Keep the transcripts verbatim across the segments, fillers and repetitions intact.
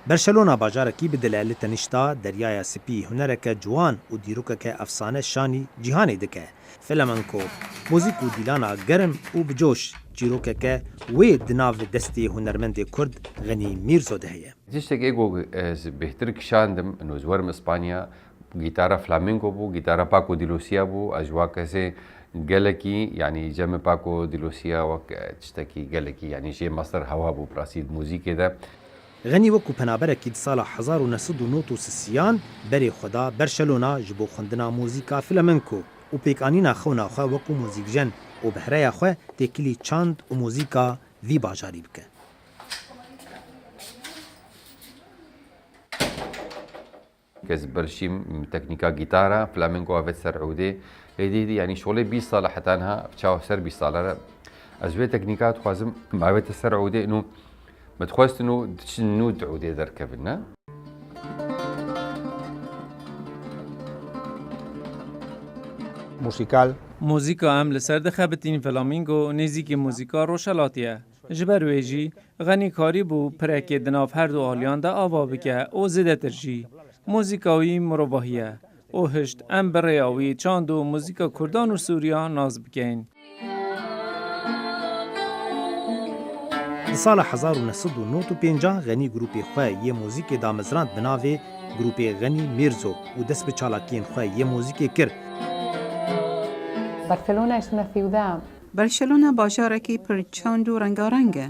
Barcelona bajarekî bi dile li tenişta Deryaya Spî hunereke ciwan û dîrokeke efsane şanî cîhanê dike. Flamenko, muzîk û dîlana germ û bi coş, çîrokeke wê di nav destê hunermendê Kurd Xenî Mîrzo de heye. Tiştekê ku ez bêhtir kişandim, ino ez werim Îspanya, gîtara flamenko bû, gîtara Paco de Lucia bû, ez ji wa kesê gelekî, yanî cemê Paco de Lucia wek, e, tiştekî gelekî, yanî jê mestir hewa bû, bi rastî di muzîkê de. Xenî wekû penaberekî di sala hezar û neh sed û nod û sisiyan berê xwe da Barcelona ji bo xwendina muzîka flamenko û pêkanîna xewna xwe wekû muzîkjen û bi hereya xwe têkilî çand û muzîka vî bajarî bike. Ez berşîm teknîka gîtara, flamenko avêt ser ûdê. Êdî, êdî, yanî şolê bîst sal e heta niha, çawa ser bîst sal e. Ez wê teknîka dixwazim, avête ser ûdê, ino me dixwest ino di çi nû di ûdê derkevin, ne? Musical. Muzîka em li ser dixebitîn flamingo nêzîkî muzîka rojhelatî ye. Ji ber wê jî Xenî karîbû pirekê di nav her du aliyan de ava bike û zêdetir jî. Muzîka wî mirovahî ye û hişt em bi rêya wî çand û muzîka kurdan û sûriyan nas bikeyn. Di sala hezar û neh sed û nod û pêncan Xenî grûpê xwe yê muzîkê damezrand bi navê Grûpê Xenî Mîrzo û dest bi çalakiyên xwe yê muzîkê kir. Barcelona es una ciudad. Barcelona bajarekî pir çand û rengareng e.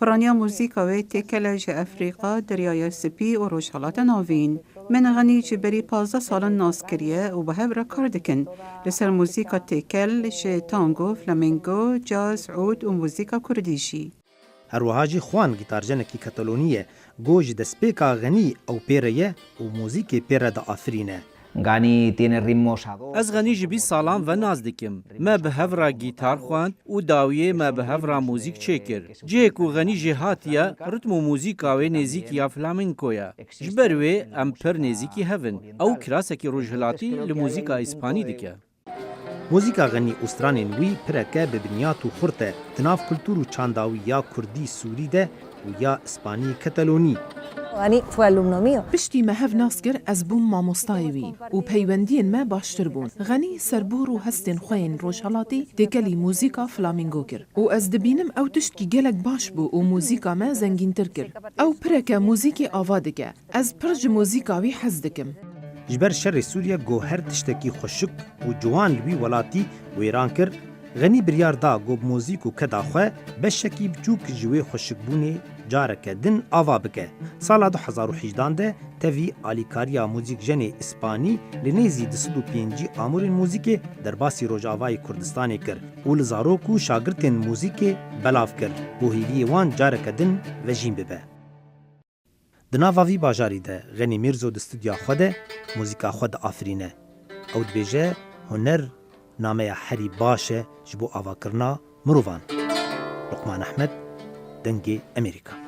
Piraniya muzîka wê têkel e ji Efrîka, Deryaya Spî û Rojhelata Navîn. Min Xenî ji berî pazdeh salan nas kiriye û bi hev re kar dikin. Li ser muzîka têkel ji tango, flamengo, caz, ûd û muzîka kurdî jî. Her wiha jî Xwan gîtarjenekî Katalonî ye, ku ji destpêka Xenî ew pê re ye û muzîkê pê re diafirîne. Gani tiene ritmos ad hoc. Ez Xenî ji bîst salan ve nas dikim. Me bi hev re gîtar xwend û dawiyê me bi hev re muzîk çêkir. Cihê ku Xenî jê hatiye, ritm û muzîka wê nêzîkî ya flamenko ye. Ji ber wê em pir nêzîkî hev in. Ew kirasekî rojhilatî li muzîka îspanî dike. Muzîka Xenî û stranên wî pireke bi binyat û xurt e di nav kultur û çanda wî ya kurdî sûrî de û ya îspanî katalonî. Dani fue alumno mío. Piştî me hev nas kir, ez bûm mamostayê wî û peywendiyên me baştir bûn. Xenî serbûr û hestên xwe yên rojhelatî têkelî muzîka flamingo kir û ez dibînim ew tiştkî gelek baş bû û muzîka me zengîntir kir. Ew pireke muzîkê ava dike. Ez pir ji muzîka wî hez dikim. Ji ber şerê Sûriye ku her tiştekî xweşik û ciwan li wî welatî wêran kir, Xenî biryar da ku bi muzîk û keda xwe beşekî biçûk ji wê xweşikbûnê careke din ava bike. Sala du hezar û hejdan de tevî alîkariya muzîkjenê îspanî li nêzî du sed û pêncî amûrên muzîkê derbasî Rojavayê Kurdistanê kir û li zarok û şagirtên muzîkê belav kir ku hêviyê wan careke din vejîn bibe. Di nava vî bajarî de Xenî Mîrzo di stûdya xwe de muzîka xwe diafirîne. Ew dibêje, huner nameya herî baş e ji bo avakirina mirovan. Luqman Ehmed, Dengê Amerîka.